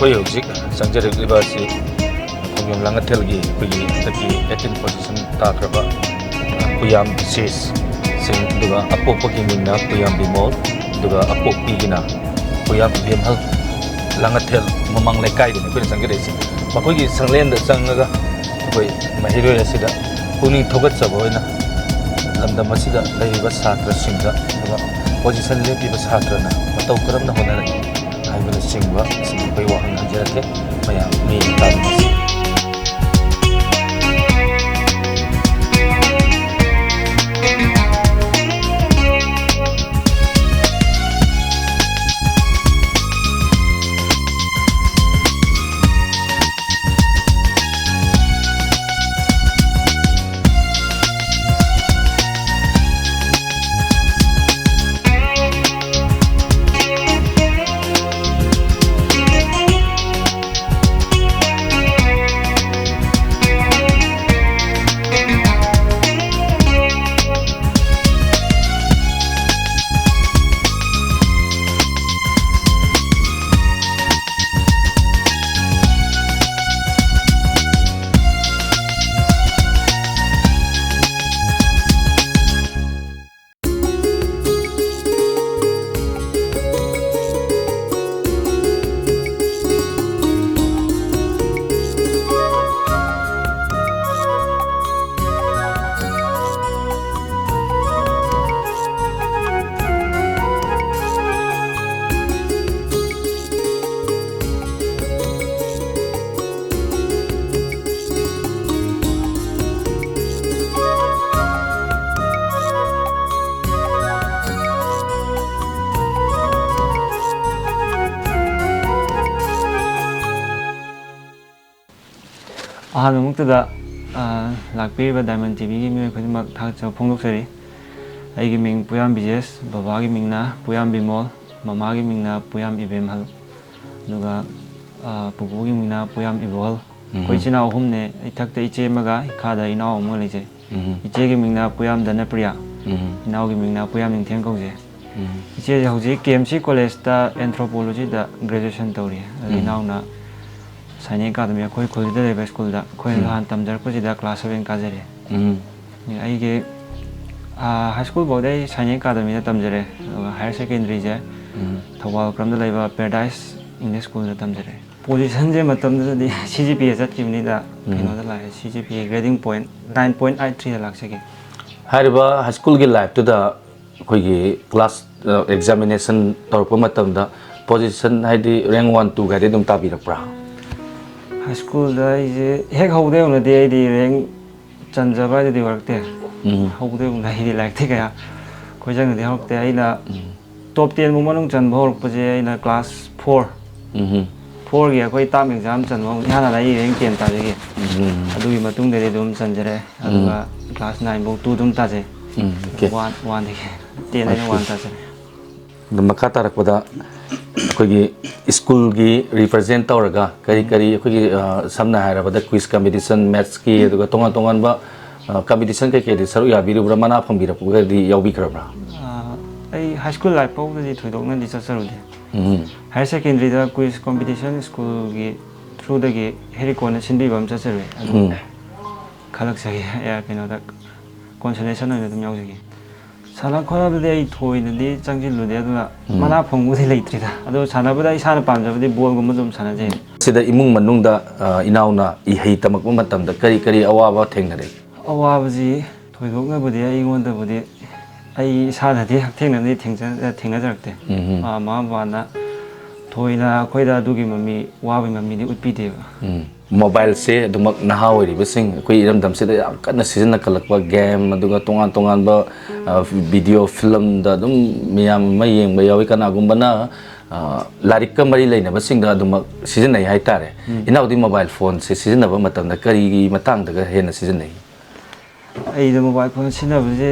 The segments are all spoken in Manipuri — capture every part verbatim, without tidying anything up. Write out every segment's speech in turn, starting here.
ꯑꯩꯈꯣꯏ ꯍꯧꯖꯤꯛ ꯆꯪꯖꯔꯛꯂꯤꯕ ꯑꯁꯤ ꯈꯣꯡꯖꯣꯝ ꯂꯥꯡꯉꯊꯦꯜꯒꯤ ꯑꯩꯈꯣꯏꯒꯤ ꯍꯟꯗꯛꯀꯤ eighteen position ꯇꯥꯈ꯭ꯔꯕ ꯄꯨꯌꯥꯝ ꯕꯤꯁꯦꯁ ꯁꯤꯡ, ꯑꯗꯨꯒ ꯑꯄꯣꯛꯄꯒꯤ ꯃꯤꯡꯅ ꯄꯨꯌꯥꯝ ꯕꯤꯃꯣꯜ, ꯑꯗꯨꯒ ꯑꯄꯣꯛꯄꯤꯒꯤꯅ ꯄꯨꯌꯥꯝ ꯏꯕꯦꯝꯍꯜ, ꯂꯥꯡꯉꯊꯦꯜ ꯃꯃꯥꯡ ꯂꯩꯀꯥꯏꯗꯅꯤ ꯑꯩꯈꯣꯏꯅ ꯆꯪꯖꯔꯛꯏꯁꯦ꯫ ꯃꯈꯣꯏꯒꯤ ꯁꯪꯂꯦꯟꯗ ꯆꯪꯉꯒ ꯑꯩꯈꯣꯏ ꯃꯍꯩꯔꯣꯏ ꯑꯁꯤꯗ ꯄꯨꯛꯅꯤꯡ ꯊꯧꯒꯠꯆꯕ ꯑꯣꯏꯅ ꯂꯝꯗꯝ ꯑꯁꯤꯗ ꯂꯩꯔꯤꯕ ꯁꯥꯇ꯭ꯔꯁꯤꯡꯗ, ꯑꯗꯨꯒ position ꯂꯦꯞꯄꯤꯕ ꯁꯥꯇ꯭ꯔꯅ ꯃꯇꯧ ꯀꯔꯝꯅ ꯍꯣꯠꯅꯔꯤ ꯍꯥꯏꯕꯅꯆꯤꯡꯕ ꯑꯁꯤꯒꯤ ꯑꯩꯈꯣꯏ ꯋꯥꯍꯪ ꯍꯪꯖꯔꯛꯀꯦ꯫ ꯃꯌꯥꯝ ꯃꯤꯠꯌꯦꯡ ꯇꯥꯃꯤꯟꯅꯁꯤ꯫ ꯑꯍꯥꯟꯕꯃꯛꯇꯗ, ꯑ, ꯂꯥꯛꯄꯤꯔꯤꯕ ꯗꯥꯏꯃꯟ ꯇꯤꯚꯤꯒꯤ ꯃꯤꯑꯣꯏ ꯈꯨꯗꯤꯡꯃꯛ ꯊꯥꯒꯠꯆꯕ ꯐꯣꯡꯗꯣꯛꯆꯔꯤ꯫ ꯑꯩꯒꯤ ꯃꯤꯡ ꯄꯨꯌꯥꯝ ꯕꯤꯖꯦꯁ, ꯕꯕꯥꯒꯤ ꯃꯤꯡꯅ ꯄꯨꯌꯥꯝ ꯕꯤꯃꯣꯜ, ꯃꯃꯥꯒꯤ ꯃꯤꯡꯅ ꯄꯨꯌꯥꯝ ꯏꯕꯦꯝꯍꯜ, ꯑꯗꯨꯒ, ꯑ, ꯄꯨꯄꯨꯒꯤ ꯃꯤꯡꯅ ꯄꯨꯌꯥꯝ ꯏꯕꯣꯍꯜ꯫ ꯑꯩꯈꯣꯏ ꯎꯝ꯫ ꯏꯆꯤꯟ ꯏꯅꯥꯎ ꯑꯍꯨꯝꯅꯦ, ꯏꯊꯛꯇ ꯏꯆꯦ ꯑꯃꯒ ꯏꯈꯥꯗ ꯏꯅꯥꯎ ꯑꯃꯒ ꯂꯩꯖꯩ꯫ ꯎꯝ꯫ ꯏꯆꯦꯒꯤ ꯃꯤꯡꯅ ꯄꯨꯌꯥꯝ ꯙꯅꯄ꯭ꯔꯤꯌꯥ, ꯎꯝ꯫ ꯏꯅꯥꯎꯒꯤ ꯃꯤꯡꯅ ꯄꯨꯌꯥꯝ ꯅꯤꯡꯊꯦꯝ ꯀꯧꯖꯩ꯫ ꯎꯝ꯫ ꯏꯆꯦꯁꯦ ꯍꯧꯖꯤꯛ ꯀꯦ ꯑꯦꯝ ꯁꯤ ꯀꯣꯂꯦꯖꯇ ꯑꯦꯟꯊ꯭ꯔꯣꯄꯣꯂꯣꯖꯤꯗ ꯒ꯭ꯔꯦꯖꯨꯑꯦꯁꯟ ꯇꯧꯔꯤ꯫ ꯑꯗꯣ ꯎꯝ꯫ ꯏꯅꯥꯎꯅ ꯁꯥꯏꯅꯤꯛ ꯑꯦꯀꯥꯗꯃꯤ, ꯑꯩꯈꯣꯏ ꯈꯨꯜꯗ ꯂꯩꯕ ꯁ꯭ꯀꯨꯜꯗ, ꯑꯩꯈꯣꯏꯅ ꯎꯝ꯫ ꯅꯍꯥꯟ ꯇꯝꯖꯔꯛꯄꯁꯤꯗ ꯀ꯭ꯂꯥꯁ ꯁꯕꯦꯟ ꯀꯥꯖꯔꯤ꯫ ꯎꯝ꯫ ꯑꯩꯒꯤ, ꯑꯥ, ꯍꯥꯏ ꯁ꯭ꯀꯨꯜ ꯐꯥꯎꯗꯤ ꯑꯩ ꯁꯥꯏꯅꯤꯛ ꯑꯦꯀꯥꯗꯃꯤꯗ ꯇꯝꯖꯔꯦ, ꯑꯗꯨꯒ ꯍꯥꯌꯔ ꯁꯦꯀꯦꯟꯗꯔꯤꯁꯦ ꯎꯝ꯫ ꯊꯧꯕꯥꯜ ꯀ꯭ꯔꯝꯗ ꯂꯩꯕ ꯄꯦꯔꯥꯗꯥꯏꯁ ꯏꯪꯂꯤꯁ ꯁ꯭ꯀꯨꯜꯗ ꯇꯝꯖꯔꯦ꯫ ꯄꯣꯖꯤꯁꯟꯁꯦ ꯃꯇꯝꯗꯨꯗꯗꯤ ꯁꯤ ꯖꯤ ꯄꯤ ꯑꯦ ꯆꯠꯈꯤꯕꯅꯤꯗ, ꯎꯝ꯫ ꯀꯩꯅꯣꯗ ꯂꯥꯛꯑꯦ, C G P A grading point nine point eight ꯊ꯭ꯔꯤꯗ ꯂꯥꯛꯆꯈꯤ꯫ ꯍꯥꯏꯔꯤꯕ ꯍꯥꯏ ꯁ꯭ꯀꯨꯜꯒꯤ ꯂꯥꯏꯐꯇꯨꯗ ꯑꯩꯈꯣꯏꯒꯤ ꯀ꯭ꯂꯥꯁ, ꯑ, ꯑꯦꯛꯖꯥꯃꯤꯅꯦꯁꯟ ꯇꯧꯔꯛꯄ ꯃꯇꯝꯗ ꯄꯣꯖꯤꯁꯟ ꯍꯥꯏꯗꯤ ꯔꯦꯡ ꯋꯥꯟ, ꯇꯨ ꯀꯥꯏꯗꯤ ꯑꯗꯨꯝ ꯇꯥꯕꯤꯔꯛꯄ꯭ꯔꯥ? ꯍꯥꯏ ꯁ꯭ꯀꯨꯜꯗ ꯑꯩꯁꯦ ꯍꯦꯛ ꯍꯧꯕꯗꯩ ꯍꯧꯅꯗꯤ ꯑꯩꯗꯤ ꯔꯦꯡ ꯆꯟꯖꯕ ꯍꯥꯏꯗꯨꯗꯤ ꯑꯣꯏꯔꯛꯇꯦ꯫ ꯎꯝ꯫ ꯍꯧꯕꯗꯩ ꯍꯧꯅ ꯑꯩꯗꯤ ꯂꯥꯏꯔꯤꯛꯇꯤ ꯀꯌꯥ ꯈꯣꯏꯖꯪꯅꯗꯤ ꯍꯧꯔꯛꯇꯦ꯫ ꯑꯩꯅ ꯎꯝ꯫ ꯇꯣꯞ ꯇꯦꯟ ꯐꯥꯎ ꯃꯅꯨꯡ ꯆꯟꯕ ꯍꯧꯔꯛꯄꯁꯦ ꯑꯩꯅ ꯀ꯭ꯂꯥꯁ ꯐꯣꯔ꯫ ꯎꯝ꯫ ꯐꯣꯔꯒꯤ ꯑꯩꯈꯣꯏ ꯇꯥꯝ ꯑꯦꯛꯖꯥꯝ ꯆꯟꯕ ꯍꯧ-, ꯏꯍꯥꯟ ꯍꯥꯟꯅ ꯑꯩ ꯔꯦꯡ ꯇꯦꯟ ꯇꯥꯖꯈꯤ꯫ ꯎꯝ꯫ ꯑꯗꯨꯒꯤ ꯃꯇꯨꯡꯗꯩꯗꯤ ꯑꯗꯨꯝ ꯆꯟꯖꯔꯦ꯫ ꯎꯝ꯫ ꯑꯗꯨꯒ ꯀ꯭ꯂꯥꯁ ꯅꯥꯏꯟ ꯐꯥꯎ ꯇꯨ ꯑꯗꯨꯝ ꯇꯥꯖꯩ꯫ ꯎꯝ, ꯑꯣꯀꯦ꯫ ꯋꯥꯟ, ꯋꯥꯟꯗꯒꯤ꯫ ꯇꯦꯟꯗꯩꯅ ꯑꯣꯀꯦ꯫ ꯋꯥꯟ ꯇꯥꯖꯔꯦ꯫ ꯑꯗꯨ ꯃꯈꯥ ꯇꯥꯔꯛꯄꯗ ꯑꯩꯈꯣꯏꯒꯤ ꯁ꯭ꯀꯨꯜꯒꯤ ꯔꯤꯄ꯭ꯔꯖꯦꯟ ꯇꯧꯔꯒ ꯀꯔꯤ ꯎꯝ꯫ ꯀꯔꯤ ꯑꯩꯈꯣꯏꯒꯤ, ꯑ, ꯁꯝꯅ ꯍꯥꯏꯔꯕꯗ ꯀ꯭ꯋꯤꯖ ꯀꯝꯄꯤꯇꯤꯁꯟ, ꯃꯦꯠꯁꯀꯤ, ꯑꯗꯨꯒ ꯇꯣꯉꯥꯟ ꯇꯣꯉꯥꯟꯕ, ꯑ, ꯀꯝꯄꯤꯇꯤꯁꯟ ꯀꯩꯀꯩꯗꯤ ꯁꯔꯨꯛ ꯌꯥꯕꯤꯔꯨꯕ꯭ꯔꯥ? ꯃꯅꯥ ꯐꯪꯕꯤꯔꯛꯄꯒꯗꯤ ꯌꯥꯎꯕꯤꯈ꯭ꯔꯕ꯭ꯔꯥ? ꯑ, ꯑꯩ ꯍꯥꯏ ꯁ꯭ꯀꯨꯜ ꯂꯥꯏꯐ ꯐꯥꯎꯕꯗꯗꯤ ꯊꯣꯏꯗꯣꯛꯅꯗꯤ ꯆꯠꯆꯔꯨꯗꯦ꯫ ꯎꯝ꯫ ꯍꯥꯌꯔ ꯁꯦꯀꯦꯟꯗꯔꯤꯗ ꯀ꯭ꯋꯤꯖ ꯀꯝꯄꯤꯇꯤꯁꯟ ꯁ꯭ꯀꯨꯜꯒꯤ ꯊ꯭ꯔꯨꯗꯒꯤ ꯍꯦꯔꯤꯀꯣꯟꯅ ꯁꯤꯟꯕꯤꯕ ꯑꯃ ꯆꯠꯆꯔꯨꯏ꯫ ꯑꯗꯨ ꯎꯝ꯫ ꯈꯜꯂꯛꯆꯈꯤ, ꯑꯦ, ꯀꯩꯅꯣꯗ, ꯀꯣꯟꯁꯣꯂꯦꯁꯟ ꯑꯣꯏꯅ ꯑꯗꯨꯝ ꯌꯥꯎꯖꯈꯤ꯫ ꯁꯥꯟꯅ ꯈꯣꯠꯅꯕꯗꯗꯤ ꯑꯩ ꯊꯣꯏꯅꯗꯤ ꯆꯪꯁꯤꯜꯂꯨꯗꯦ, ꯑꯗꯨꯅ ꯎꯝ꯫ ꯃꯅꯥ ꯐꯪꯕꯗꯤ ꯂꯩꯇ꯭ꯔꯤꯗ꯫ ꯑꯗꯣ ꯁꯥꯟꯅꯕꯗ ꯏꯁꯥꯅ ꯄꯥꯝꯖꯕꯗꯤ ꯕꯣꯜꯒꯨꯝꯕ ꯑꯗꯨꯝ ꯁꯥꯟꯅꯖꯩ꯫ ꯁꯤꯗ ꯏꯃꯨꯡ ꯃꯅꯨꯡꯗ, ꯑ, ꯏꯅꯥꯎꯅ ꯏꯍꯩ ꯇꯝꯃꯛꯄ ꯃꯇꯝꯗ ꯀꯔꯤ ꯀꯔꯤ ꯑꯋꯥꯕ ꯊꯦꯡꯅꯔꯛꯏ? ꯑꯋꯥꯕꯁꯤ ꯊꯣꯏꯗꯣꯛꯅꯕꯨꯗꯤ ꯑꯩꯉꯣꯟꯗꯕꯨꯗꯤ, ꯑꯩ ꯏꯁꯥꯅꯗꯤ ꯍꯛꯊꯦꯡꯅꯗꯤ ꯊꯦꯡꯖ-, ꯊꯦꯡꯅꯖꯔꯛꯇꯦ꯫ ꯎꯝ꯫ ꯑ, ꯃꯃꯥ ꯃꯄꯥꯅ ꯊꯣꯏꯅ ꯑꯩꯈꯣꯏꯗ ꯑꯗꯨꯒꯤ ꯃꯃꯤ, ꯋꯥꯕꯒꯤ ꯃꯃꯤꯗꯤ ꯎꯠꯄꯤꯗꯦꯕ꯫ ꯎꯝ꯫ ꯃꯣꯕꯥꯏꯜꯁꯦ ꯑꯗꯨꯃꯛ ꯅꯍꯥ ꯑꯣꯏꯔꯤꯕꯁꯤꯡ ꯑꯩꯈꯣꯏ ꯏꯔꯝꯗꯝꯁꯤꯗ ꯌꯥꯝ ꯀꯟꯅ ꯁꯤꯖꯤꯟꯅꯈꯠꯂꯛꯄ, ꯒꯦꯝ ꯑꯗꯨꯒ ꯇꯣꯉꯥꯟ ꯇꯣꯉꯥꯟꯕ, ꯑ, ꯚꯤꯗꯤꯑꯣ ꯐꯤꯂꯝꯗ ꯑꯗꯨꯝ ꯃꯌꯥꯝ ꯑꯃ ꯌꯦꯡꯕ ꯌꯥꯎꯏ꯫ ꯀꯅꯥꯒꯨꯝꯕꯅ, ꯑ, ꯂꯥꯏꯔꯤꯛꯀ ꯃꯔꯤ ꯂꯩꯅꯕꯁꯤꯡꯗ ꯑꯗꯨꯃꯛ ꯁꯤꯖꯤꯟꯅꯩ ꯍꯥꯏꯇꯥꯔꯦ꯫ ꯎꯝ꯫ ꯏꯅꯥꯎꯗꯤ ꯃꯣꯕꯥꯏꯜ ꯐꯣꯟꯁꯦ ꯁꯤꯖꯤꯟꯅꯕ ꯃꯇꯝꯗ ꯀꯔꯤꯒꯤ ꯃꯇꯥꯡꯗꯒ ꯍꯦꯟꯅ ꯁꯤꯖꯤꯟꯅꯩ? ꯑꯩꯗ ꯃꯣꯕꯥꯏꯜ ꯐꯣꯟ ꯁꯤꯖꯤꯟꯅꯕꯁꯦ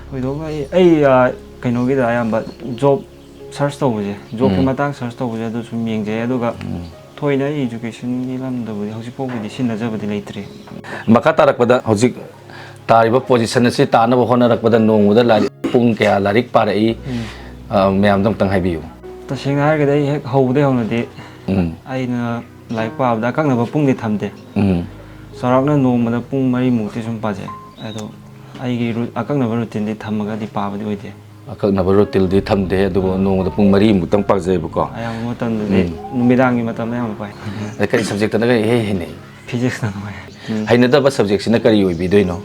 ꯊꯣꯏꯗꯣꯛꯅ ꯑꯩ, ꯑꯩ, ꯑ, ꯀꯩꯅꯣꯒꯤꯗ ꯑꯌꯥꯝꯕ ꯖꯣꯕ ꯁꯔꯆ ꯇꯧꯕꯁꯦ, ꯖꯣꯕꯀꯤ ꯎꯝ꯫ ꯃꯇꯥꯡ ꯁꯔꯆ ꯇꯧꯕꯁꯦ ꯑꯗꯨ ꯁꯨꯝ ꯌꯦꯡꯖꯩ, ꯑꯗꯨꯒ ꯎꯝ꯫ ꯊꯣꯏꯅ ꯑꯩ ꯏꯖꯨꯀꯦꯁꯟꯒꯤ ꯂꯝꯗꯕꯨꯗꯤ ꯍꯧꯖꯤꯛ ꯐꯥꯎꯕꯗꯤ ꯁꯤꯖꯤꯟꯅꯖꯕꯗꯤ ꯂꯩꯇ꯭ꯔꯤ꯫ ꯃꯈꯥ ꯇꯥꯔꯛꯄꯗ ꯍꯧꯖꯤꯛ ꯇꯥꯔꯤꯕ ꯄꯣꯖꯤꯁꯟ ꯑꯁꯤ ꯇꯥꯅꯕ ꯍꯣꯠꯅꯔꯛꯄꯗ ꯅꯣꯡꯃꯗ ꯂꯥꯏꯔꯤꯛ ꯄꯨꯡ ꯀꯌꯥ ꯂꯥꯏꯔꯤꯛ ꯄꯥꯔꯛꯏ? ꯎꯝ꯫ ꯑ, ꯃꯌꯥꯝꯗ ꯑꯃꯨꯛꯇꯪ ꯍꯥꯏꯕꯤꯌꯨ꯫ ꯇꯁꯦꯡꯅ ꯍꯥꯏꯔꯒꯗꯤ ꯑꯩ ꯍꯦꯛ ꯍꯧꯕꯗꯒꯤ ꯍꯧꯅꯗꯤ ꯎꯝ, ꯑꯩꯅ ꯂꯥꯏꯔꯤꯛ ꯄꯥꯕꯗ ꯑꯀꯛꯅꯕ ꯄꯨꯡꯗꯤ ꯊꯝꯗꯦ꯫ ꯎꯝ, ꯆꯥꯎꯔꯥꯛꯅ ꯅꯣꯡꯃꯗ ꯄꯨꯡ ꯃꯔꯤꯃꯨꯛꯇꯤ ꯁꯨꯝ ꯄꯥꯖꯩ꯫ ꯑꯗꯣ ꯑꯩꯒꯤ ꯔꯨ- ꯑꯀꯛꯅꯕ ꯔꯨꯇꯤꯟꯗꯤ ꯊꯝꯃꯒꯗꯤ ꯄꯥꯕꯗꯤ ꯑꯣꯏꯗꯦ꯫ ꯑꯀꯛꯅꯕ ꯔꯨꯇꯤꯟꯗꯤ ꯊꯝꯗꯦ, ꯑꯗꯨꯕꯨ ꯅꯣꯡꯃꯗ ꯄꯨꯡ ꯃꯔꯤꯃꯨꯛꯇꯪ ꯄꯥꯖꯩꯕꯀꯣ꯫ ꯑꯌꯥꯝꯕ ꯃꯇꯝꯗꯗꯤ ꯅꯨꯃꯤꯗꯥꯡꯒꯤ ꯃꯇꯝꯗ ꯑꯌꯥꯝꯕ ꯄꯥꯏ꯫ ꯑꯗ ꯀꯔꯤ ꯁꯕꯖꯦꯛꯇꯅꯒ ꯏꯍꯩ ꯍꯩꯅꯩ? ꯐꯤꯖꯤꯛꯁꯅ ꯅꯨꯡꯉꯥꯏ꯫ ꯎꯝ꯫ ꯍꯩꯅꯗꯕ ꯁꯕꯖꯦꯛꯁꯤꯅ ꯀꯔꯤ ꯑꯣꯏꯕꯤꯗꯣꯏꯅꯣ?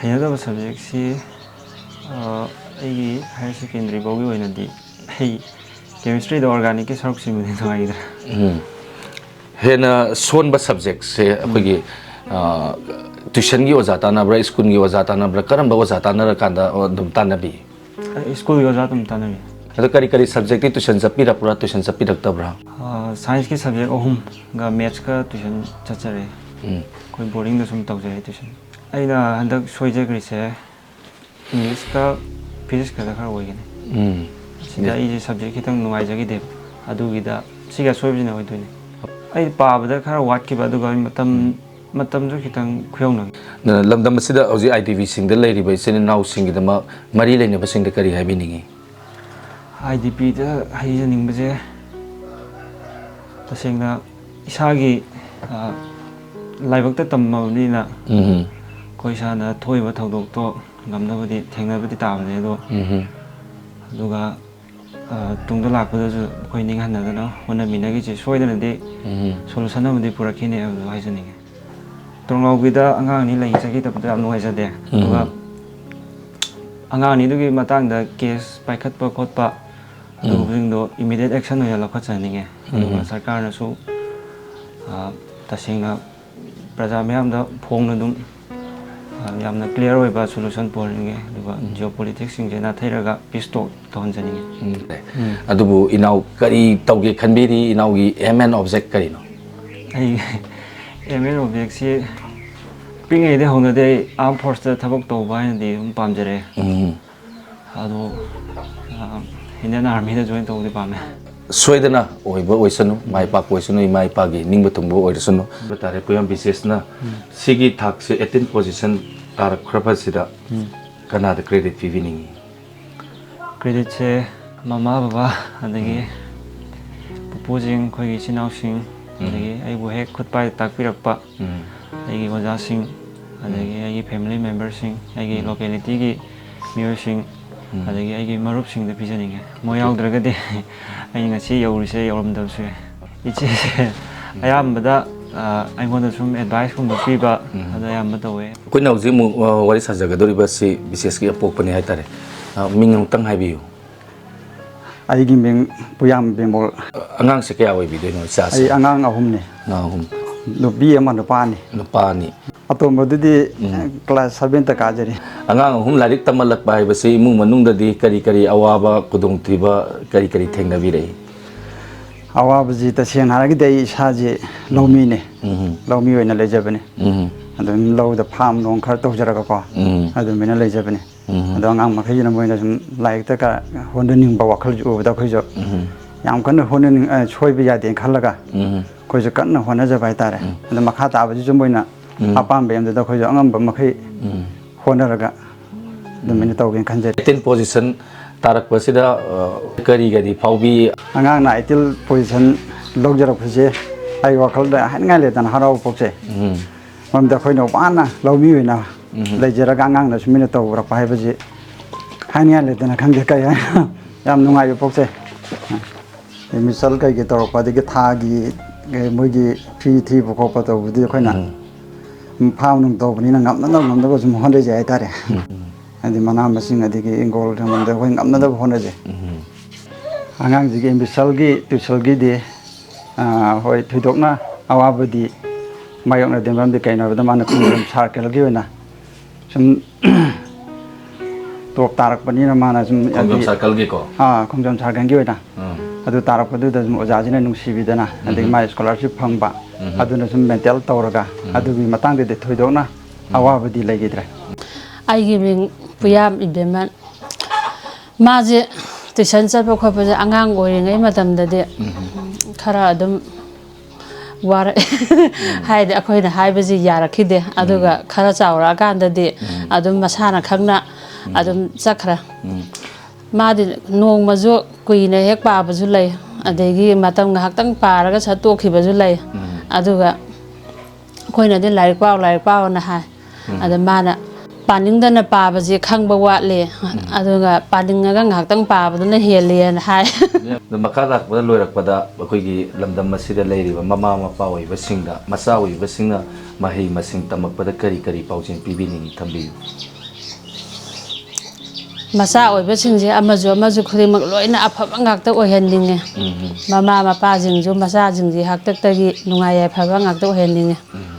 ꯍꯩꯅꯗꯕ ꯁꯕꯖꯦꯛꯁꯤ ꯑ, ꯑꯩꯒꯤ ꯍꯥꯌꯔ ꯁꯦꯀꯦꯟꯗꯔꯤ ꯐꯥꯎꯒꯤ ꯑꯣꯏꯅꯗꯤ ꯑꯩ ꯀꯦꯃꯤꯁꯇ꯭ꯔꯤꯗ ꯑꯣꯔꯒꯥꯅꯤꯛꯀꯤ ꯁꯔꯨꯛꯁꯤꯃꯗꯤ ꯅꯨꯡꯉꯥꯏꯈꯤꯗ꯭ꯔꯦ꯫ ꯎꯝ꯫ ꯍꯦꯟꯅ ꯁꯣꯟꯕ ꯁꯕꯖꯦꯛꯁꯦ ꯑꯩꯈꯣꯏꯒꯤ, ꯑ, ꯇ꯭ꯌꯨꯁꯟꯒꯤ ꯑꯣꯖꯥ ꯇꯥꯟꯅꯕ꯭ꯔꯥ, ꯁ꯭ꯀꯨꯜꯒꯤ ꯑꯣꯖꯥ ꯇꯥꯟꯅꯕ꯭ꯔꯥ, ꯀꯔꯝꯕ ꯑꯣꯖꯥ ꯇꯥꯟꯅꯔꯀꯥꯟꯗ ꯑꯗꯨꯝ ꯇꯥꯟꯅꯕꯤ? ꯑꯩ ꯁ꯭ꯀꯨꯜꯒꯤ ꯑꯣꯖꯥ ꯑꯗꯨꯝ ꯇꯥꯟꯅꯔꯤ꯫ ꯑꯗꯣ ꯀꯔꯤ ꯀꯔꯤ ꯁꯕꯖꯦꯛꯇꯤ ꯇ꯭ꯌꯨꯁꯟ ꯆꯠꯄꯤꯔꯛꯄ꯭ꯔꯥ, ꯇ꯭ꯌꯨꯁꯟ ꯆꯠꯄꯤꯔꯛꯇꯕ꯭ꯔꯥ? ꯑ, ꯁꯥꯏꯟꯁꯀꯤ ꯁꯕꯖꯦꯛ ꯑꯍꯨꯝꯒ ꯃꯦꯠꯁꯀ ꯇ꯭ꯌꯨꯁꯟ ꯆꯠꯆꯔꯦ꯫ ꯎꯝ꯫ ꯑꯩꯈꯣꯏ ꯕꯣꯔꯗꯤꯡꯗ ꯁꯨꯝ ꯇꯧꯖꯔꯦ ꯇ꯭ꯌꯨꯁꯟ꯫ ꯑꯩꯅ ꯍꯟꯗꯛ ꯁꯣꯏꯖꯈ꯭ꯔꯤꯁꯦ ꯏꯪꯂꯤꯁꯀ ꯐꯤꯖꯤꯛꯁꯀꯗ ꯈꯔ ꯑꯣꯏꯒꯅꯤ꯫ ꯎꯝ꯫ ꯁꯤꯗ ꯑꯩꯁꯦ ꯁꯕꯖꯦꯛ ꯈꯤꯇꯪ ꯅꯨꯡꯉꯥꯏꯖꯈꯤꯗꯦꯕ꯫ ꯑꯗꯨꯒꯤꯗ ꯁꯤꯒꯤ ꯑꯁꯣꯏꯕꯁꯤꯅ ꯑꯣꯏꯗꯣꯏꯅꯦ꯫ ꯑꯩ ꯄꯥꯕꯗ ꯈꯔ ꯋꯥꯠꯈꯤꯕ, ꯑꯗꯨꯒ ꯑꯩ ꯃꯇꯝ, ꯃꯇꯝꯁꯨ ꯈꯤꯇꯪ ꯈꯨꯌꯧꯅꯈꯤ꯫ ꯑꯗꯨꯅ ꯂꯝꯗꯝ ꯑꯁꯤꯗ ꯍꯧꯖꯤꯛ ꯑꯥꯏ ꯗꯤ ꯕꯤꯁꯤꯡꯗ ꯂꯩꯔꯤꯕ ꯏꯆꯤꯟ ꯏꯅꯥꯎꯁꯤꯡꯒꯤꯗꯃꯛ ꯃꯔꯤ ꯂꯩꯅꯕꯁꯤꯡꯗ ꯀꯔꯤ ꯍꯥꯏꯕꯤꯅꯤꯡꯉꯤ? ꯑꯥꯏ ꯗꯤ ꯄꯤꯗ ꯍꯥꯏꯖꯅꯤꯡꯕꯁꯦ ꯇꯁꯦꯡꯅ ꯏꯁꯥꯒꯤ, ꯑ, ꯂꯥꯏꯕꯛꯇ ꯇꯝꯃꯕꯅꯤꯅ ꯎꯝ꯫ ꯑꯩꯈꯣꯏ ꯏꯁꯥꯅ ꯊꯣꯛꯏꯕ ꯊꯧꯗꯣꯛꯇꯣ ꯉꯝꯅꯕꯗꯤ ꯊꯦꯡꯅꯕꯗꯤ ꯇꯥꯕꯅꯦ꯫ ꯑꯗꯣ ꯎꯝ꯫ ꯑꯗꯨꯒ, ꯑ, ꯇꯨꯡꯗ ꯂꯥꯛꯄꯗꯁꯨ ꯑꯩꯈꯣꯏ ꯅꯤꯡꯍꯟꯅꯗꯅ ꯍꯣꯠꯅꯃꯤꯟꯅꯈꯤꯁꯦ꯫ ꯁꯣꯏꯗꯅꯗꯤ ꯎꯝ꯫ ꯁꯣꯂꯨꯁꯟ ꯑꯃꯗꯤ ꯄꯨꯔꯛꯈꯤꯅꯤ ꯍꯥꯏꯕꯗꯣ ꯍꯥꯏꯖꯅꯤꯡꯉꯤ꯫ ꯇꯣꯡꯂꯥꯎꯕꯤꯗ ꯑꯉꯥꯡ ꯑꯅꯤ ꯂꯩ ꯆꯠꯈꯤꯗꯕꯗꯣ ꯌꯥꯝ ꯅꯨꯡꯉꯥꯏꯖꯗꯦ꯫ ꯑꯗꯨꯒ ꯎꯝ꯫ ꯑꯉꯥꯡ ꯑꯅꯤꯗꯨꯒꯤ ꯃꯇꯥꯡꯗ ꯀꯦꯁ ꯄꯥꯏꯈꯠꯄ ꯈꯣꯠꯄ ꯑꯗꯨꯒꯨꯝꯕꯁꯤꯡꯗꯣ ꯏꯃꯤꯗꯤꯌꯦꯠ ꯑꯦꯛꯁꯟ ꯑꯣꯏꯅ ꯂꯧꯈꯠꯆꯍꯟꯅꯤꯡꯉꯦ꯫ ꯑꯗꯨꯒ ꯎꯝ꯫ ꯁꯔꯀꯥꯔꯅꯁꯨ, ꯑ, ꯇꯁꯦꯡꯅ ꯄ꯭ꯔꯖꯥ ꯃꯤꯌꯥꯝꯗ ꯐꯣꯡꯅ ꯑꯗꯨꯝ, ꯑ, ꯌꯥꯝꯅ ꯀ꯭ꯂꯤꯌꯥꯔ ꯑꯣꯏꯕ ꯁꯣꯂꯨꯁꯟ ꯄꯨꯍꯟꯅꯤꯡꯉꯦ꯫ ꯑꯗꯨꯒ ꯖꯤꯑꯣ ꯄꯣꯂꯤꯇꯤꯛꯁꯁꯤꯡꯁꯦ ꯅꯥꯊꯩꯔꯒ ꯄꯤꯁ ꯇꯣꯛ ꯇꯧꯍꯟꯖꯅꯤꯡꯉꯤ꯫ ꯎꯝ꯫ ꯑꯗꯨꯕꯨ ꯏꯅꯥꯎ ꯀꯔꯤ ꯇꯧꯒꯦ ꯈꯟꯕꯤꯔꯤ? ꯏꯅꯥꯎꯒꯤ ꯑꯦꯝ ꯑꯦꯟ ꯑꯣꯕꯖꯦꯛ ꯀꯔꯤꯅꯣ? ꯑꯩ ꯑꯦꯝ ꯑꯦꯟ ꯑꯣꯕꯖꯦꯛꯁꯤ ꯄꯤꯛꯉꯩꯗꯒꯤ ꯍꯧꯅꯗꯤ ꯑꯩ ꯑꯥꯔꯝ ꯐꯣꯔꯁꯇ ꯊꯕꯛ ꯇꯧꯕ ꯍꯥꯏꯅꯗꯤ ꯑꯗꯨꯝ ꯄꯥꯝꯖꯔꯦ꯫ ꯎꯝ꯫ ꯑꯗꯣ, ꯑ, ꯏꯟꯗꯤꯌꯟ ꯑꯥꯔꯃꯤꯗ ꯖꯣꯏꯟ ꯇꯧꯕꯗꯤ ꯄꯥꯝꯃꯦ꯫ ꯁꯣꯏꯗꯅ ꯑꯣꯏꯕ ꯑꯣꯏꯁꯅꯨ, ꯃꯥꯏ ꯄꯥꯛꯄ ꯑꯣꯏꯁꯅꯨ, ꯏꯃꯥ ꯏꯄꯥꯒꯤ ꯅꯤꯡꯕ ꯊꯨꯡꯕ ꯑꯣꯏꯔꯁꯅꯨ ꯍꯥꯏꯕ ꯇꯥꯔꯦ꯫ ꯄꯨꯌꯥꯝ ꯕꯤꯁꯦꯁꯅ ꯁꯤꯒꯤ ꯊꯥꯛꯁꯦ ꯑꯩꯠꯇꯤꯟ ꯄꯣꯖꯤꯁꯟ ꯇꯥꯔꯛꯈ꯭ꯔꯕꯁꯤꯗ ꯀꯅꯥꯗ ꯀ꯭ꯔꯦꯗꯤꯠ ꯄꯤꯕꯤꯅꯤꯡꯉꯤ? ꯀ꯭ꯔꯦꯗꯤꯠꯁꯦ ꯃꯃꯥ ꯕꯕꯥ, ꯑꯗꯒꯤ ꯄꯨꯄꯨꯁꯤꯡ, ꯑꯩꯈꯣꯏꯒꯤ ꯏꯆꯤꯟ ꯏꯅꯥꯎꯁꯤꯡ, ꯎꯝ꯫ ꯑꯗꯒꯤ ꯑꯩꯕꯨ ꯍꯦꯛ ꯈꯨꯠ ꯄꯥꯏ ꯇꯥꯛꯄꯤꯔꯛꯄ ꯎꯝ꯫ ꯑꯩꯒꯤ ꯑꯣꯖꯥꯁꯤꯡ, ꯎꯝ꯫ ꯑꯗꯒꯤ ꯑꯩꯒꯤ ꯐꯦꯃꯤꯂꯤ ꯃꯦꯝꯕꯔꯁꯤꯡ, ꯑꯩꯒꯤ ꯎꯝ꯫ ꯂꯣꯀꯦꯂꯤꯇꯤꯒꯤ ꯃꯤꯑꯣꯏꯁꯤꯡ, ꯎꯝ꯫ ꯑꯗꯒꯤ ꯑꯩꯒꯤ ꯃꯔꯨꯞꯁꯤꯡꯗ ꯄꯤꯖꯅꯤꯡꯉꯦ꯫ ꯃꯣꯏ ꯌꯥꯎꯗ꯭ꯔꯒꯗꯤ ꯑꯩ ꯉꯁꯤ ꯌꯧꯔꯤꯁꯦ ꯌꯧꯔꯝꯗꯕꯁꯨ ꯌꯥꯏ꯫ ꯏꯆꯦꯁꯦ ꯎꯝ꯫ ꯑꯌꯥꯝꯕꯗ, ꯑ, ꯑꯩꯉꯣꯟꯗ ꯁꯨꯝ ꯑꯦꯗꯚꯥꯏꯁꯀꯨꯝꯕ ꯄꯤꯕ, ꯎꯝ꯫ ꯑꯗ ꯑꯌꯥꯝꯕ ꯇꯧꯋꯦ꯫ ꯑꯩꯈꯣꯏꯅ ꯍꯧꯖꯤꯛ ꯑꯃꯨꯛ, ꯑ, ꯋꯥꯔꯤ ꯁꯥꯖꯒꯗꯧꯔꯤꯕꯁꯤ ꯕꯤꯁꯦꯁꯀꯤ ꯑꯄꯣꯛꯄꯅꯤ ꯍꯥꯏꯇꯥꯔꯦ꯫ ꯑ, ꯃꯤꯡ ꯑꯃꯨꯛꯇꯪ ꯍꯥꯏꯕꯤꯌꯨ꯫ ꯑꯩꯒꯤ ꯃꯤꯡ ꯄꯨꯌꯥꯝ ꯕꯦꯝꯕꯣꯜ꯫ ꯑꯉꯥꯡꯁꯦ ꯀꯌꯥ ꯑꯣꯏꯕꯤꯗꯣꯏꯅꯣ, ꯏꯆꯥꯁꯦ? ꯑꯩ ꯑꯉꯥꯡ ꯑꯍꯨꯝꯅꯤ꯫ ꯑꯉꯥꯡ ꯑꯍꯨꯝ꯫ ꯅꯨꯄꯤ ꯑꯃ, ꯅꯨꯄꯥ ꯑꯅꯤ꯫ ꯅꯨꯄꯥ ꯑꯅꯤ꯫ ꯑꯇꯣꯝꯕꯗꯨꯗꯤ ꯎꯝ꯫ ꯀ꯭ꯂꯥꯁ ꯁꯚꯦꯟꯇ ꯀꯥꯖꯔꯤ꯫ ꯑꯉꯥꯡ ꯑꯍꯨꯝ ꯂꯥꯏꯔꯤꯛ ꯇꯝꯍꯜꯂꯛꯄ ꯍꯥꯏꯕꯁꯤ ꯏꯃꯨꯡ ꯃꯅꯨꯡꯗꯗꯤ ꯀꯔꯤ ꯀꯔꯤ ꯑꯋꯥꯕ, ꯈꯨꯗꯣꯡꯊꯤꯕ ꯀꯔꯤ ꯀꯔꯤ ꯊꯦꯡꯅꯕꯤꯔꯛꯏ? ꯑꯋꯥꯕꯁꯤ ꯇꯁꯦꯡꯅ ꯍꯥꯏꯔꯒꯗꯤ ꯑꯩ ꯏꯁꯥꯁꯦ ꯂꯧꯃꯤꯅꯦ꯫ ꯎꯝ꯫ ꯂꯧꯃꯤ ꯑꯣꯏꯅ ꯂꯩꯖꯕꯅꯦ꯫ ꯎꯝ꯫ ꯑꯗꯨꯝ ꯂꯧꯗ ꯐꯥꯝ ꯅꯨꯡ ꯈꯔ ꯇꯧꯖꯔꯒꯀꯣ, ꯎꯝ꯫ ꯑꯗꯨꯃꯥꯏꯅ ꯂꯩꯖꯕꯅꯦ꯫ ꯎꯝ꯫ ꯑꯗꯣ ꯑꯉꯥꯡ ꯃꯈꯩꯁꯤꯅ ꯃꯣꯏꯅ ꯁꯨꯝ ꯂꯥꯏꯔꯤꯛꯇ ꯈꯔ ꯍꯣꯠꯅꯅꯤꯡꯕ ꯋꯥꯈꯜꯁꯨ ꯎꯕꯗ ꯑꯩꯈꯣꯏꯁꯨ ꯎꯝ꯫ ꯌꯥꯝ ꯀꯟꯅ ꯍꯣꯠꯅꯅꯤꯡ-, ꯑ, ꯁꯣꯏꯕ ꯌꯥꯗꯦꯅ ꯈꯜꯂꯒ ꯎꯝ꯫ ꯑꯩꯈꯣꯏꯁꯨ ꯀꯟꯅ ꯍꯣꯠꯅꯖꯕ ꯍꯥꯏꯇꯥꯔꯦ꯫ ꯎꯝ꯫ ꯑꯗꯣ ꯃꯈꯥ ꯇꯥꯕꯁꯤꯁꯨ ꯃꯣꯏꯅ ꯎꯝ꯫ ꯑꯄꯥꯝꯕ ꯑꯦꯝꯗꯨꯗ ꯑꯩꯈꯣꯏꯁꯨ ꯑꯉꯝꯕ ꯃꯈꯩ ꯎꯝ꯫ ꯍꯣꯠꯅꯔꯒ ꯑꯗꯨꯃꯥꯏꯅ ꯇꯧꯒꯦꯅ ꯈꯟꯖꯔꯤ꯫ ꯑꯩꯠꯇꯤꯟ ꯄꯣꯖꯤꯁꯟ ꯇꯥꯔꯛꯄꯁꯤꯗ, ꯑ, ꯀꯔꯤꯒꯗꯤ ꯐꯥꯎꯕꯤ? ꯑꯉꯥꯡꯅ ꯑꯩꯠꯇꯤꯟ ꯄꯣꯖꯤꯁꯟ ꯂꯧꯖꯔꯛꯄꯁꯦ ꯑꯩ ꯋꯥꯈꯜꯗ ꯍꯥꯏꯅꯤꯡꯉꯥꯏ ꯂꯩꯇꯅ ꯍꯔꯥꯎꯕ ꯄꯣꯛꯆꯩ꯫ ꯎꯝ꯫ ꯃꯔꯝꯗꯤ ꯑꯩꯈꯣꯏꯅ ꯋꯥꯅ ꯂꯧꯃꯤ ꯑꯣꯏꯅ ꯎꯝ꯫ ꯂꯩꯖꯔꯒ ꯑꯉꯥꯡꯅ ꯁꯨꯃꯥꯏꯅ ꯇꯧꯔꯛꯄ ꯍꯥꯏꯕꯁꯤ ꯍꯥꯏꯅꯤꯡꯉꯥꯏ ꯂꯩꯇꯅ ꯈꯪꯗꯦ ꯀꯩ ꯍꯥꯏꯅ ꯌꯥꯝ ꯅꯨꯡꯉꯥꯏꯕ ꯄꯣꯛꯆꯩ꯫ ꯑꯦꯗꯃꯤꯁꯟ ꯀꯩꯀꯩ ꯇꯧꯔꯛꯄ, ꯑꯗꯒꯤ ꯊꯥꯒꯤ, ꯑꯦ, ꯃꯣꯏꯒꯤ ꯐꯤ ꯊꯤꯕ ꯈꯣꯠꯄ ꯇꯧꯕꯗꯤ ꯑꯩꯈꯣꯏꯅ ꯎꯝ꯫ ꯐꯥꯝ ꯅꯨꯡ ꯇꯧꯕꯅꯤꯅ ꯉꯝꯅꯅꯕ ꯉꯝꯅꯕ ꯁꯨꯝ ꯍꯣꯠꯅꯖꯩ ꯍꯥꯏꯇꯥꯔꯦ꯫ ꯎꯝ꯫ ꯍꯥꯏꯗꯤ ꯃꯅꯥ ꯃꯁꯤꯡ ꯑꯗꯒꯤ ꯏꯪꯈꯣꯜ ꯍꯤꯡꯒꯣꯜꯗ ꯑꯩꯈꯣꯏ ꯉꯝꯅꯅꯕ ꯍꯣꯠꯅꯖꯩ꯫ ꯎꯝ꯫ ꯑꯉꯥꯡꯁꯤꯒꯤ ꯑꯦꯝꯕꯤꯁꯜꯒꯤ ꯇ꯭ꯌꯨꯁꯜꯒꯤꯗꯤ, ꯑꯥ, ꯍꯣꯏ, ꯊꯣꯏꯗꯣꯛꯅ ꯑꯋꯥꯕꯗꯤ ꯃꯥꯌꯣꯛꯅꯗꯦ꯫ ꯃꯔꯝꯗꯤ ꯀꯩꯅꯣ ꯍꯥꯏꯕꯗ ꯃꯥꯅ ꯈꯨꯡꯒꯪ ꯁꯥꯔꯀꯜꯒꯤ ꯑꯣꯏꯅ ꯁꯨꯝ ꯇꯣꯞ ꯇꯥꯔꯛꯄꯅꯤꯅ ꯃꯥꯅ ꯁꯨꯝ ꯈꯣꯡꯖꯣꯝ ꯍꯥꯏꯗꯤ ꯁꯥꯔꯀꯜꯒꯤꯀꯣ? ꯑꯥ, ꯈꯣꯡꯖꯣꯝ ꯁꯥꯔꯀꯜꯒꯤ ꯑꯣꯏꯅ꯫ ꯎꯝ꯫ ꯑꯗꯨ ꯇꯥꯔꯛꯄꯗꯨꯗ ꯁꯨꯝ ꯑꯣꯖꯥꯁꯤꯅ ꯅꯨꯡꯁꯤꯕꯤꯗꯅ, ꯑꯗꯒꯤ ꯎꯝ꯫ ꯃꯥꯏ ꯁ꯭ꯀꯣꯂꯔꯁꯤꯞ ꯐꯪꯕ, ꯎꯝ꯫ ꯑꯗꯨꯅ ꯁꯨꯝ ꯃꯦꯟꯇꯦꯟ ꯇꯧꯔꯒ, ꯎꯝ꯫ ꯑꯗꯨꯒꯤ ꯃꯇꯥꯡꯗꯗꯤ ꯊꯣꯏꯗꯣꯛꯅ ꯎꯝ꯫ ꯑꯋꯥꯕꯗꯤ ꯂꯩꯈꯤꯗ꯭ꯔꯦ꯫ ꯑꯩꯒꯤ ꯃꯤꯡ ꯄꯨꯌꯥꯝ ꯏꯕꯦꯝꯃ꯫ ꯃꯥꯁꯦ ꯇꯨꯏꯁꯟ ꯆꯠꯄ ꯈꯣꯠꯄꯁꯦ ꯑꯉꯥꯡ ꯑꯣꯏꯔꯤꯉꯩ ꯃꯇꯝꯗꯗꯤ ꯎꯝ꯫ ꯈꯔ ꯑꯗꯨꯝ ꯋꯥꯔꯛꯑꯦ꯫ ꯎꯝ꯫ ꯍꯥꯏꯗꯤ ꯑꯩꯈꯣꯏꯅ ꯍꯥꯏꯕꯁꯤ ꯌꯥꯔꯛꯈꯤꯗꯦ꯫ ꯑꯗꯨꯒ ꯎꯝ꯫ ꯈꯔ ꯆꯥꯎꯔꯛꯑꯀꯥꯟꯗꯗꯤ ꯎꯝ꯫ ꯑꯗꯨꯝ ꯃꯁꯥꯅ ꯈꯪꯅ ꯎꯝ꯫ ꯑꯗꯨꯝ ꯆꯠꯈ꯭ꯔꯦ꯫ ꯎꯝ꯫ ꯃꯥꯗꯤ ꯅꯣꯡꯃꯁꯨ ꯀꯨꯏꯅ ꯍꯦꯛ ꯄꯥꯕꯁꯨ ꯂꯩ, ꯑꯗꯒꯤ ꯃꯇꯝ ꯉꯥꯏꯍꯥꯛꯇꯪ ꯄꯥꯔꯒ ꯁꯠ ꯇꯣꯛꯈꯤꯕꯁꯨ ꯂꯩ꯫ ꯎꯝ꯫ ꯑꯗꯨꯒ ꯑꯩꯈꯣꯏꯅꯗꯤ "ꯂꯥꯏꯔꯤꯛ ꯄꯥꯎ, ꯂꯥꯏꯔꯤꯛ ꯄꯥꯎꯅ" ꯍꯥꯏ꯫ ꯎꯝ꯫ ꯑꯗ ꯃꯥꯅ "ꯄꯥꯅꯤꯡꯗꯅ ꯄꯥꯕꯁꯦ ꯈꯪꯕ ꯋꯥꯠꯂꯦ, ꯎꯝ꯫ ꯑꯗꯨꯒ ꯄꯥꯅꯤꯡꯉꯒ ꯉꯥꯏꯍꯥꯛꯇꯪ ꯄꯥꯕꯗꯨꯅ ꯍꯦꯜꯂꯦꯅ" ꯍꯥꯏ꯫ ꯑꯗꯣ ꯃꯈꯥ ꯇꯥꯔꯛꯄꯗ, ꯂꯣꯏꯔꯛꯄꯗ ꯑꯩꯈꯣꯏꯒꯤ ꯂꯝꯗꯝ ꯑꯁꯤꯗ ꯂꯩꯔꯤꯕ ꯃꯃꯥ ꯃꯄꯥ ꯑꯣꯏꯕꯁꯤꯡꯗ, ꯃꯆꯥ ꯑꯣꯏꯕꯁꯤꯡꯅ ꯃꯍꯩ ꯃꯁꯤꯡ ꯇꯝꯃꯛꯄꯗ ꯀꯔꯤ ꯀꯔꯤ ꯄꯥꯎꯖꯦꯜ ꯄꯤꯕꯤꯅꯤꯡꯏ? ꯊꯝꯕꯤꯌꯨ꯫ ꯃꯆꯥ ꯑꯣꯏꯕꯁꯤꯡꯁꯦ ꯑꯃꯁꯨ ꯑꯃꯁꯨ ꯈꯨꯗꯤꯡꯃꯛ ꯂꯣꯏꯅ ꯑꯐꯕ ꯉꯥꯛꯇ ꯑꯣꯏꯍꯟꯅꯤꯡꯉꯦ꯫ ꯎꯝ꯫ ꯃꯃꯥ ꯃꯄꯥꯁꯤꯡꯁꯨ ꯃꯆꯥꯁꯤꯡꯁꯤ ꯍꯥꯛꯇꯛꯇꯒꯤ ꯅꯨꯡꯉꯥꯏ ꯌꯥꯏꯐꯕ ꯉꯥꯛꯇ ꯑꯣꯏꯍꯟꯅꯤꯡꯉꯦ꯫ ꯎꯝ꯫